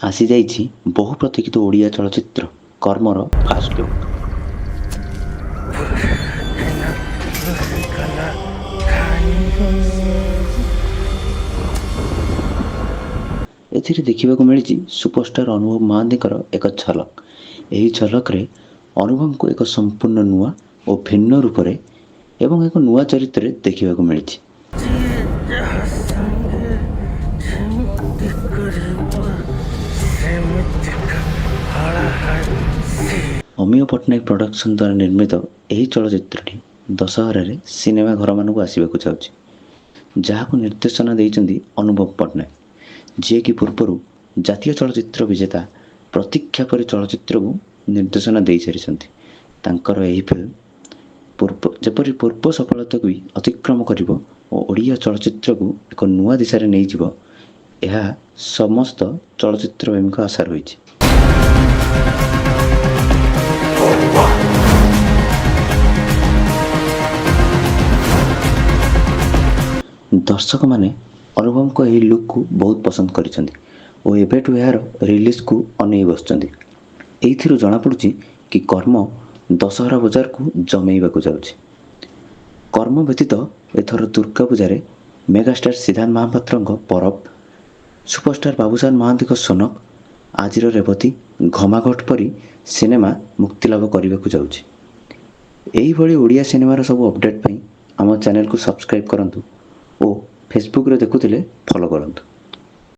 ଆସିଯାଇଛି ବହୁ ପ୍ରତୀକ୍ଷିତ ଓଡ଼ିଆ ଚଳଚ୍ଚିତ୍ର କର୍ମର ଫାଷ୍ଟ ଲୁକ୍। ଏଥିରେ ଦେଖିବାକୁ ମିଳିଛି ସୁପରଷ୍ଟାର ଅନୁଭବ ମହାନ୍ତିଙ୍କର ଏକ ଝଲକ। ଏହି ଝଲକରେ ଅନୁଭବଙ୍କୁ ଏକ ସମ୍ପୂର୍ଣ୍ଣ ନୂଆ ଓ ଭିନ୍ନ ରୂପରେ ଏବଂ ଏକ ନୂଆ ଚରିତ୍ରରେ ଦେଖିବାକୁ ମିଳିଛି। ଅମିୟ ପଟ୍ଟନାୟକ ପ୍ରଡକ୍ସନ୍ ଦ୍ୱାରା ନିର୍ମିତ ଏହି ଚଳଚ୍ଚିତ୍ରଟି ଦଶହରାରେ ସିନେମା ଘରମାନଙ୍କୁ ଆସିବାକୁ ଯାଉଛି, ଯାହାକୁ ନିର୍ଦ୍ଦେଶନା ଦେଇଛନ୍ତି ଅନୁଭବ ପଟ୍ଟନାୟକ, ଯିଏକି ପୂର୍ବରୁ ଜାତୀୟ ଚଳଚ୍ଚିତ୍ର ବିଜେତା ପ୍ରତୀକ୍ଷା ପରି ଚଳଚ୍ଚିତ୍ରକୁ ନିର୍ଦ୍ଦେଶନା ଦେଇସାରିଛନ୍ତି। ତାଙ୍କର ଏହି ଫିଲ୍ମ ପୂର୍ବ ଯେପରି ପୂର୍ବ ସଫଳତାକୁ ବି ଅତିକ୍ରମ କରିବ ଓ ଓଡ଼ିଆ ଚଳଚ୍ଚିତ୍ରକୁ ଏକ ନୂଆ ଦିଶାରେ ନେଇଯିବ, ଏହା ସମସ୍ତ ଚଳଚ୍ଚିତ୍ର ପ୍ରେମୀଙ୍କ ଆଶା ରହିଛି। ଦର୍ଶକମାନେ ଅନୁଭବଙ୍କ ଏହି ଲୁକ୍କୁ ବହୁତ ପସନ୍ଦ କରିଛନ୍ତି ଓ ଏବେଠୁ ଏହାର ରିଲିଜ୍କୁ ଅନେଇ ବସିଛନ୍ତି। ଏଇଥିରୁ ଜଣାପଡ଼ୁଛି କି କର୍ମ ଦଶହରା ବଜାରକୁ ଜମେଇବାକୁ ଯାଉଛି। କର୍ମ ବ୍ୟତୀତ ଏଥର ଦୁର୍ଗା ପୂଜାରେ ମେଗାଷ୍ଟାର ସିଦ୍ଧାନ୍ତ ମହାପାତ୍ରଙ୍କ ପରବ, ସୁପରଷ୍ଟାର ବାବୁସାନ ମହାନ୍ତିଙ୍କ ସୋନକ, ଆଜିର ରେବତୀ, ଘମାଘୋଟ ପରି ସିନେମା ମୁକ୍ତିଲାଭ କରିବାକୁ ଯାଉଛି। ଏହିଭଳି ଓଡ଼ିଆ ସିନେମାର ସବୁ ଅପଡ଼େଟ୍ ପାଇଁ ଆମ ଚ୍ୟାନେଲକୁ ସବସ୍କ୍ରାଇବ୍ କରନ୍ତୁ ଓ ଫେସବୁକ୍ରେ ଦେଖୁଥିଲେ ଫଲୋ କରନ୍ତୁ।